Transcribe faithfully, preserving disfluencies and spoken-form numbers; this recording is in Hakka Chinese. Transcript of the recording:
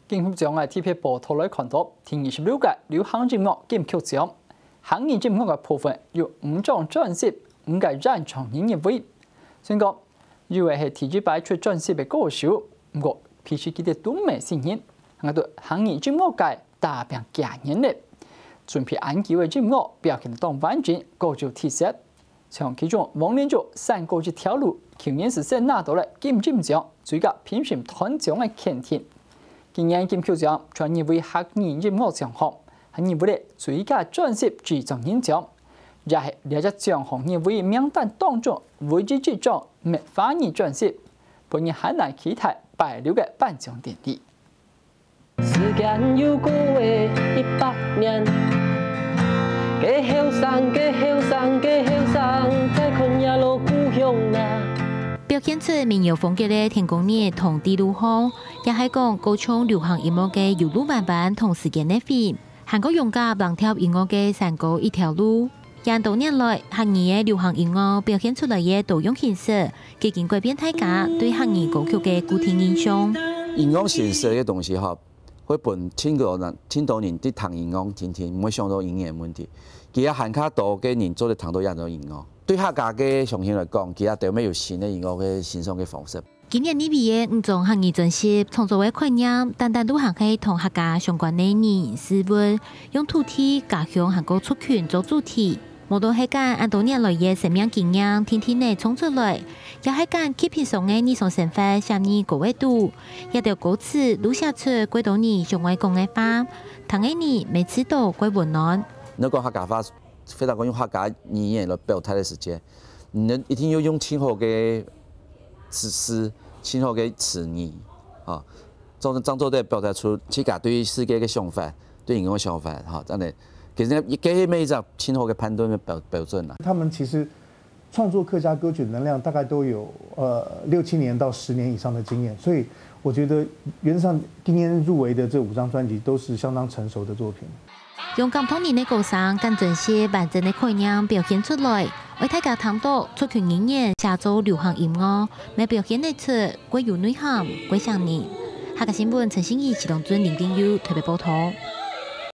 金曲獎个特別報導來看到，第二十六屆流行音樂金曲獎，客語音樂个部分有五張專輯、五個演唱人入圍。雖然講有个係第一擺出專輯个歌手，毋過其實佢兜都毋係新人，行到客語音樂界打拚幾年了，準備恁久个音樂表現當完整，各有特色。 像其中黃連玖《山歌》這條路，舊年就先拿到了金音獎最佳評審團獎个肯定。今年金曲獎全入圍客語音樂獎項，還入圍了最佳專輯製作人獎，也係這隻獎項入圍名單當中唯一一張無華語專輯，分人還來期待拜六个頒獎典禮。 時間又過了一百年，該後生，該後生，該後生，再看這老故鄉啊。表現出民謠風格个天光日同第六項，也係講高雄流行音樂个有路彎彎同時間个回，還過勇敢冷調音樂个山歌一條路。 恁多年來，客語个流行音樂表現出來个多樣形式，既經改變大家對客語歌曲个固定印象。音樂形式个東西吼，會分盡多人、盡多人在聽音樂，天天毋會想到語言問題。其實還較多个人做得聽到這種音樂。對客家个鄉親來講，其實都有新个音樂个欣賞个方式。 今年入圍个五張客語專輯，創作个概念，單單都還係同客家相關个人、事物，用土地、家鄉還過族群做主題。無論係將恁多年來个生命經驗定定仔唱出來，也係將刻板上个日常生活寫入歌仔肚，這兜歌詞都寫出幾多人想愛講个話，聽个人乜試著幾溫暖。你講客家話，非常講用客家語言來表達个時間，你一定要用盡好个詞、詞、盡好个詞語，啊，正、正做得表達出自家對世界个想法、對音樂个想法，哈，恁仔。其實這係每一隻盡好个判斷个標、標準啦。他們其實創作客家歌曲的能量大概都有，呃，六七年到十年以上的經驗，所以我覺得原則上今年入圍的這五張專輯都是相當成熟的作品。 用感動人个歌聲將真實完整个概念表現出來，愛大家聽到族群語言寫做流行音樂，乜表現得出蓋有內涵、蓋生人。客家新聞陳信儀、徐龍俊、林定佑特別報導。